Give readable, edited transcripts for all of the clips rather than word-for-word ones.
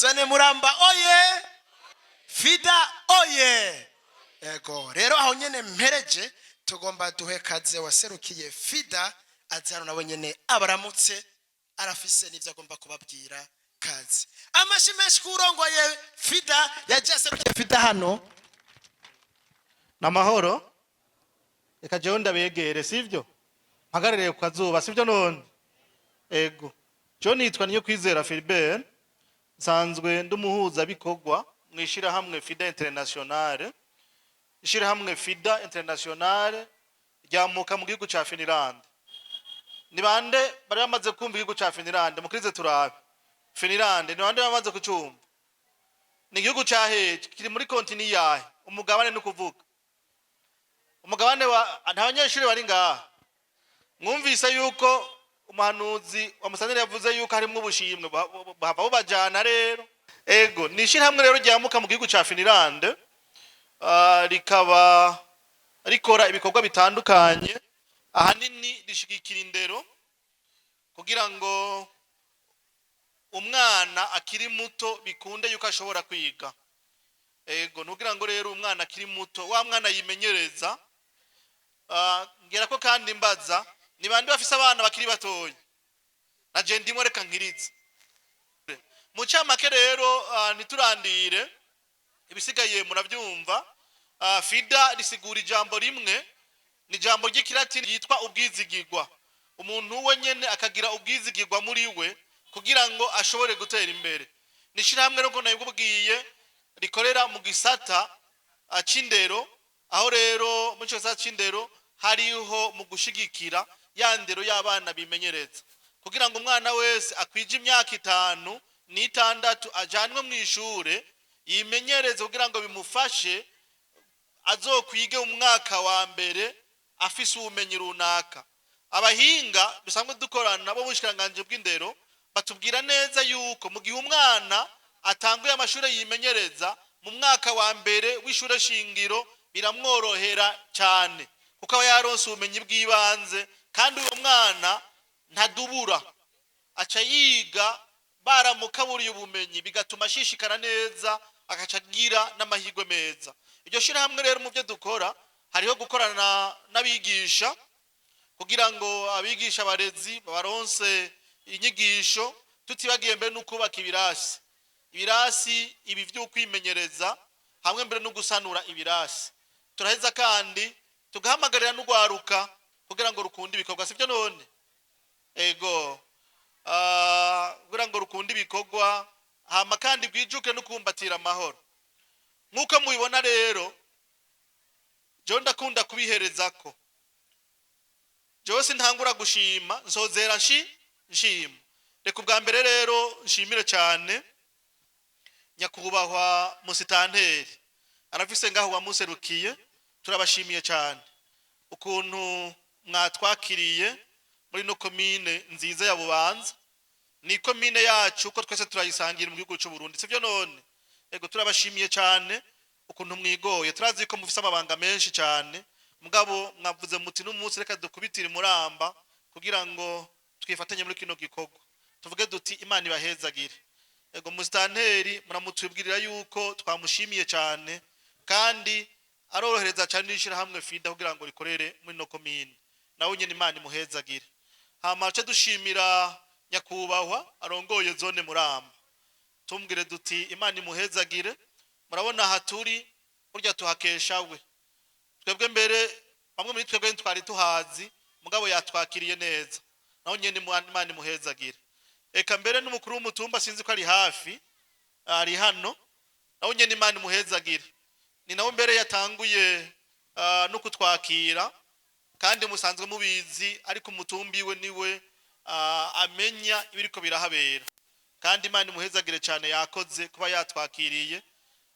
Zone Muramba oye! FIDA oye! Ego rero, aho nyene mpereje, tugomba duhe kaze waserukiye FIDA, aze hano nawe nyene abaramutse, arafise n'ivyo agomba kubabwira. Kaze, amashi menshi kurongoye FIDA, yaje aserukiye FIDA hano. Namahoro. Reka jewe ndabegere, sivyo? Mpagarariye ku kazuba, sivyo? None ego, jewe nitwa Niyo Kwizera Philbert, nsanzwe ndi umuhuzabikorwa mu ishirahamwe FIDA Internationale. Ishirahamwe FIDA Internationale ryamuka mu gihugu ca Finland. Ni bande bari bamaze kumva igihugu ca Finland? Mukirize turabe Finland. Ni bande bamaze kucumva? Ni igihugu ca hehe? Kiri muri continent yahe? Umugabane, ni ukuvuga umugabane wa? Nta banyeshuri bari ngaha? Mwumvise yuko umuhanuzi wa musanire yavuze yuko harimwo ubushimwe buhava bubajana. Rero ego, ni ishirahamwe rero ryamuka mu gihugu ca Finland, rikaba rikora ibikorwa bitandukanye. Ahanini rishigikira indero kugira ngo umwana akiri muto bikunde yuko ashobora kwiga. Ego, nugira ngo rero umwana akiri muto, wa mwana yimenyereza. Ngera ko kandi mbaza, ni bande bafise abana bakiri batoya? Na je ndimo, reka nkirize mu camake. Rero ntiturandire, ibisigaye murabyumva. FIDA risigura ijambo rimwe, ni ijambo ry'ikilatini ryitwa ubwizigirwa. Umuntu we nyene akagira ubwizigirwa muri we kugira ngo ashobore gutera imbere. Ni ishirahamwe rero nabibwiye rikorera mu gisata c'indero. Aho rero muri ico gisata c'indero hariho mu gushigikira ya ndero y'abana bimenyereza, kugira ngo umwana wese akwije imyaka 5 n'itandatu ajanwe mu ishure yimenyereze, kugira ngo bimufashe azokwige mu mwaka wa mbere afise ubumenyi runaka. Abahinga dusanzwe dukorana bo mu bushikiranganji bw'indero batubwira neza yuko mu gihe umwana atanguye amashuri yimenyereza mu mwaka wa mbere w'ishure shingiro, biramworohera cyane kuko aba yaronse ubumenyi bw'ibanze, kandi uwo mwana ntadubura, aca yiga baramukaburiye ubumenyi, bigatuma ashishikara neza, agaca agira n'amahirwe meza. Iryo shirahamwe rero, mu byo dukora hariho gukorana n'abigisha kugira ngo abigisha, abarezi babaronse inyigisho, tutibagiye mbere no kubaka ibirasi ibi vy'ukwimenyereza, hamwe mbere no gusanura ibirasi. Turaheza kandi tugahamagarira n'urwaruka kugira ngo rukunde ibikorwa, sibyo? None ego, kugira ngo rukunde ibikorwa, hama kandi rwijuke no kumbatira amahoro. Nk'uko mubibona rero, jewe ndakunda kubiherezako. Jewe sintangura gushima, nsozera nshima. Reka ubwa mbere rero nshimire cyane nyakubahwa musitanteri, arafise ngaho wamuserukiye. Turabashimiye cyane ukuntu mwatwakiriye muri no komine nziza ya Bubanza. Ni komine yacu ko twese turayisangira mu gihugu cy'u Burundi, sivyo? None ego, turabashimiye cyane ukuntu mwigoye. Turazi ko mufise amabanga menshi cyane, mugabo mwavuze muti n'umunsi reka dukubitire Muramba kugira ngo twifatanye muri kino gikorwa. Tuvuge duti Imana ibahezagire. Ego, musitanteri muramutubwirira yuko twamushimiye cyane, kandi arorohereza cyane n'ishyirahamwe FIDA kugira ngo rikorere muri no komine. Nawe nyine Imana imuhezagire. Hama ce dushimira nyakubahwa arongoye zone Muramba, tumbwire duti Imana imuhezagire. Murabona aha turi, burya tuhakesha we. Twebwe mbere bamwe muri twebwe twari tuhazi, mugabo yatwakiriye neza. Naho nyene Imana imuhezagire. Eka mbere n'umukuru w'umutumba, sinzi ko ari hafi, ari hano, nawe nyene Imana imuhezagire. Ni nawe mbere yatanguye no kutwakira, kandi musanzwe mubizi, ariko umutumbi we niwe amenya ibiriko birahabera. Kandi Imana imuhezagire cyane, yakoze kuba yatwakiriye.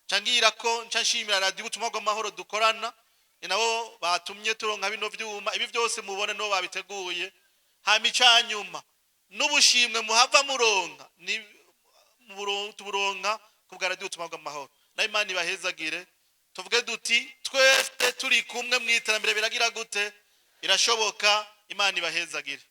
Nca ko nca nshimira Radiyo Ubutumwa bw'Amahoro dukorana, ni nabo batumye turonka bino vyuma. Ibi byose mubone nibo babiteguye. Hama icanyuma n'ubushimwe muhava muronka ni tuburonka ku bwa Radiyo Ubutumwa bw'Amahoro. Nayo Imana ibahezagire. Tuvuge duti twese turi kumwe mu iterambere, biragira gute? Birashoboka. Imana ibahezagire.